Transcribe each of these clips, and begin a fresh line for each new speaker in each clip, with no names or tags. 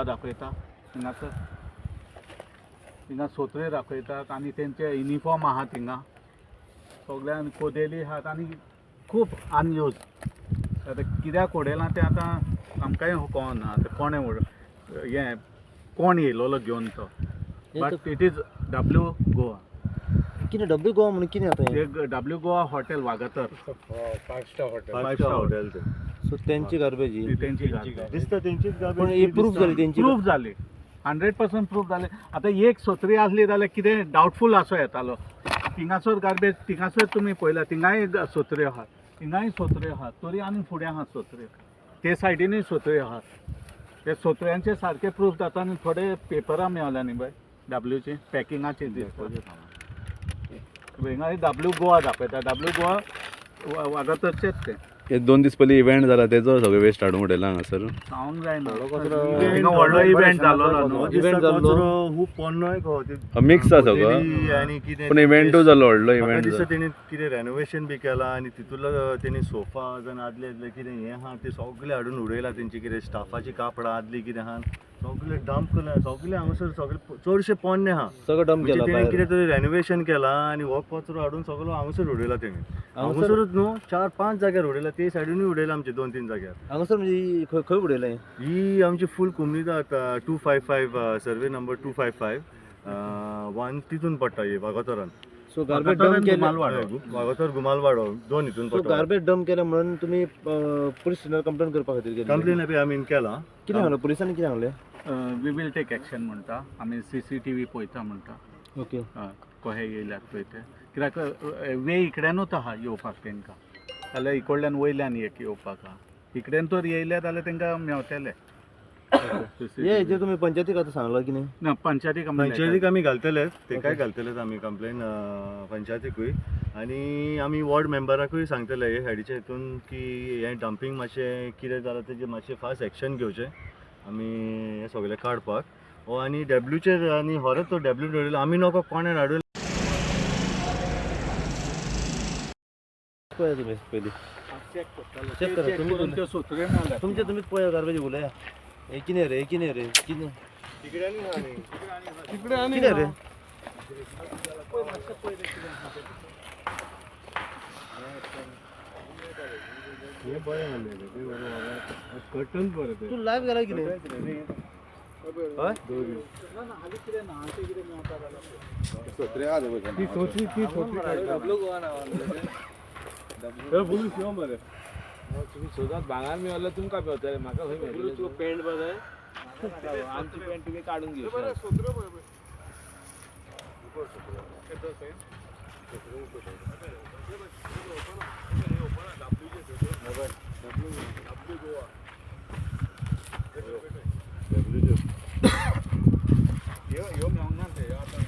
दाखयता हिंगासर. हिंगा सोत्रे दाखयतात आनी तेंचे युनिफॉर्म आहा थिंगा सगळ्यान, कोदेली आहात आनी खूब अनयूज. आतां कित्याक उडयलां तें आतां आमकांय कळना आतां कोणें हें कोण येयलोलो घेवन तो. But it is W Goa.
कितें डब्ल्यू गोवा म्हणून कितें आतां हें?
एक डब्ल्यू गोवा हॉटेल वागातर.
Five star hotel.
Five star
hotel ते.
सो तेंची गार्बेज ही.
ती तेंची गाडी.
दिसता तेंचीच
पूण ही प्रूफ जाली तेंची.
प्रूफ जाली, 100% प्रूफ जाले. आतां एक सोत्री आसली जाल्यार कितें डावटफूल आसो येतालो. थिंगासर गार्बेज, थिंगासर तुमी पळयला, थिंगाय सोत्र्यो आहात, थिंगाय सोत्र्यो आहात, तरी आनी फुडें आहात सोत्र्यो, ते सायडीनूय सोत्र्यो आहात. ते सोत्र्यांचे सारके प्रूफ जाता आनी थोडे पेपरां मेवल्या न्ही बाय डब्ल्यूचे पॅकिंगाचे दिसता. हिंगा डब्ल्यू गोवा दाखयता, डब्ल्यू गोवा वागातरचेच ते.
हे 2 दीस पयलीं इव्हेंट जाला, तेजो सगळें वेस्ट हाडून उडयला हांगासर.
सांगूंक जायना.
कचरो.
हिंगा व्हडलो इव्हेंट जालोलो न्हू.
Event जाल्लो.
खूब पोन्नोय गो.
मिक्स आसा सगळो.
आनी कितें.
पूण इव्हेंटूय जालो व्हडलो
म्हाका
इव्हेंट.
दिसता तेणी कितें रेनोवेशन बी केलां आनी तितूंतलो तेणी सोफा आनी आदले आदले कितें हें आहा तें सगळें हाडून उडयलां. तेंची कितें स्टाफाचीं कापडां आदलीं कितें आहा सगळें डंप केलां सगळें हांगासर, सगळें चडशें पोन्नें आहा.
सगळं डंप
म्हणजे
केला
तेणी
भायर.
कितें तरी रेनोवेशन केलां आनी हो कचरो हाडून सगळो हांगासर उडयला तेणी. हांगासरूच न्हू, 4-5 जाग्यार उडयला. ते सायडीनूय उडयला आमचे 2-3 जाग्यार.
हांगासर म्हणजे ही खंय खंय उडयलें?
ही आमची फूल कोमुनिदाद 255, सर्वे नंबर 2551 तितून पडटा ही वागोतरान.
सो गार्बेज डंप केलें.
मालवाडो.
वागोतर गुमालवाडो दोन हितून
सो
पडटा.
गार्बेज डंप केलें म्हणून तुमी पुलीस स्टेशनार कंप्लेन करपा खातीर गेल्ले?
कंप्लेन बी आमी केला.
कितें सांगलें पुलिसांनी, कितें सांगलें?
We will take action म्हणटा, आमी CCTV पळयता म्हणटा.
ओके.
हय, कशें येयल्यात पळय ते, कित्याक वे इकड्यानूच आहा येवपाक तेंकां, जाल्यार इकडल्यान वयल्यान एक येवपाक आहा. इकड्यान तर येयले जाल्यार तेंकां मेवतले.
हे हेजेर तुमी पंचायतीक आतां सांगलां की न्ही?
ना, पंचायतीक आमी
पंचायतीक आमी घालतलेच, तेकाय घालतलेच आमी कंप्लेन पंचायतीकूय आनी आमी वॉर्ड मेंबराकूय सांगतले हे सायडीच्या हितून की हें डंपींग मातशें कितें जालां तेजें मातशें फास्ट एक्शन घेवचें आमी हें सगळें काडपाक हो. आनी डब्ल्यूचेर आनी होरत तो डब्ल्यू उडयलो आमी नको कोणें हाडून.
पळया तुमी पयलीं.
चॅक करतले.
चॅक करा,
चॅक
तुमी
करून त्यो सोत्र्यो मेवल्या.
तुमचे तुमीच पळया, गार्बेज उलया. हे कितें रे, कितें रे, कितें कितें रे?
कटन बरें तें.
तूं लायव्ह गेला कितें? हय.
ना ना, हालीं कितें ना, हालीं कितें मेवता जाल्यार
ती सोत्री, ती सोत्री. हे पुलीस यो मरे.
तुमी सोदात भांगर मेळ्ळो तुमकां पेवतले, म्हाका खंय मेळटलें? तुका पॅन्ट बरें, आमची पॅन्ट तुमी काडून घेवशी.
ह्यो ह्यो मेवना ते, ह्यो आतां.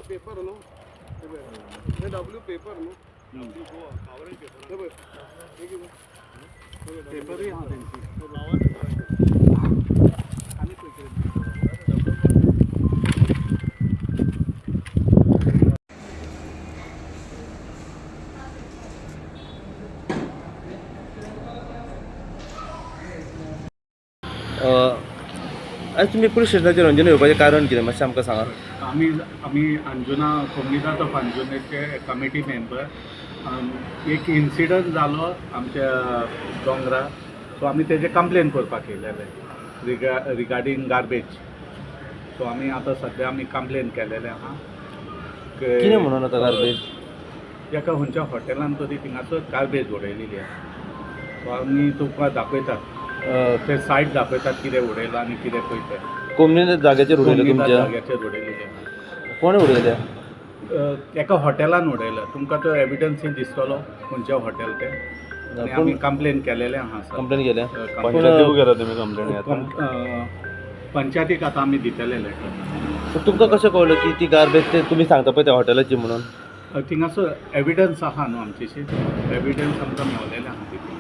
पेपर न्हू, हे डब्ल्यू पेपर न्हू.
पेपरूय आहा तेंची. आनी पळय कितें.
आयज तुमी पुलीस स्टेशनाचेर अंजुना येवपाचें कारण कितें मातशें आमकां सांगा.
आमी आमी अंजुना कोमुनिदाद ऑफ अंजुनेचे कमिटी मेंबर. एक इन्सिडंट जालो आमच्या दोंगरार, सो आमी तेजे कंप्लेन करपाक येयलेले रिगार्डींग गार्बेज. सो आमी आतां सद्या आमी कंप्लेन केलेलें आहा.
कितें म्हणून आतां गार्बेज?
एका खंयच्या हॉटेलान तरी थिंगासर गार्बेज उडयलेली आहा. सो आमी तुमकां दाखयतात, ते सायट दाखयतात कितें उडयलां आनी कितें पळय तें.
कोमुनिदाद जाग्याचेर उडयलें
कोमुनिदाद
तुमच्या?
जाग्याचेर उडयलेलें आहा.
कोणें उडयलें?
एका हॉटेलान उडयला, तुमकां तो एविडन्स दिसतलो खंयचें हॉटेल तें. आनी आमी कंप्लेन केलेलें आहा सर.
कंप्लेन केल्या?
पंचायतीकूय केला तुमी कंप्लेन?
पंचायतीक आतां आमी दितले लेटर.
पूण तुमकां कशें कळ्ळें की ती गार्बेज ते तुमी सांगता पळय त्या हॉटेलाची म्हणून?
थिंगासर एविडन्स आहा न्हू आमचेशी, एविडन्स आमकां मेवलेले आहा तितून.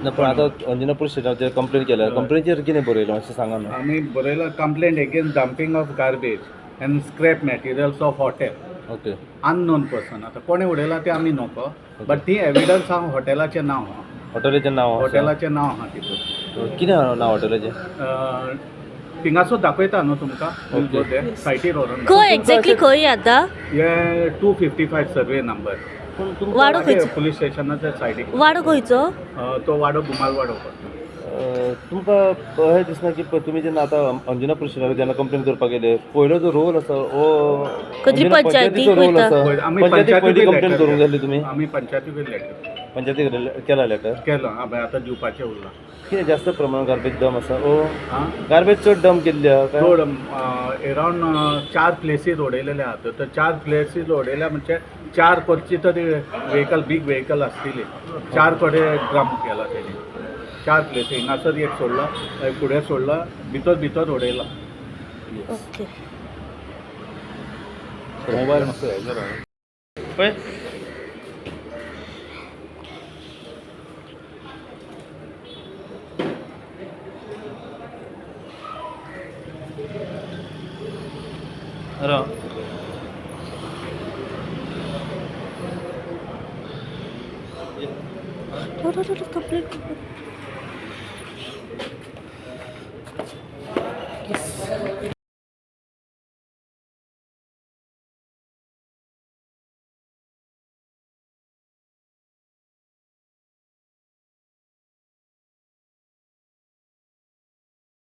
ना, पूण आतां अंजुना पुलीस स्टेशनाचेर कंप्लेन केल्या, कंप्लेनीचेर कितें बरयलां मातशें सांगा न्हू.
आमी बरयला complaint against dumping of garbage and scrap materials of hotel.
Okay.
Unknown person. आतां कोणें उडयलां तें आमी नको, बट ती एविडन्स आहा, हॉटेलाचें नांव आहा.
हॉटेलाचें नांव आसा?
हॉटेलाचें नांव आहा तितून.
कितें आहा नांव हॉटेलाचें?
थिंगासर दाखयता न्हू तुमकां, सायटीर व्हरोन.
खंय एक्झॅक्टली खंय आतां?
हे 255 सर्वे नंबर.
पूण तुमकां
वाडो खंयचो?
पुलीस स्टेशनाच्या सायडीक.
वाडो खंयचो?
तो वाडो गुमालवाडो पडटा.
तुमकां अशें दिसना की तुमी जेन्ना आतां अंजुना पुलीस स्टेशनार जेन्ना कंप्लेन करपाक गेले, पयलो जो रोल आसा हो
खंयतरी
अंजुना
पंचायतीक
पंचायतीचो रोल
वयता.
आसा.
आमी
पंचायतीक पयली
पंचायतीकूय
कंप्लेन
letter
करूंक जाय आसली तुमी.
आमी पंचायतीकूय लेटर
पंचायतीक केला लेटर?
केलो हा बाय, आतां दिवपाचें उरलां.
कितें जास्त प्रमाणात गार्बेज डंप आसा ओ
आं.
गार्बेज चड डंप केल्ली आहा काय?
रोड एरावंड 4 प्लेसीर उडयलेले आहात. तर 4 प्लेसीर उडयल्या म्हणजे 4 करची तरी व्हेकल, बीग व्हेकल आसतली. 4 कडेन ड्रम केला तेणी, 4 प्लेसी. हिंगासर एक सोडला, मागीर फुडें सोडला, भितर भितर उडयला.
ओके.
मोबायल मातसो हें करा.
पळय. राव.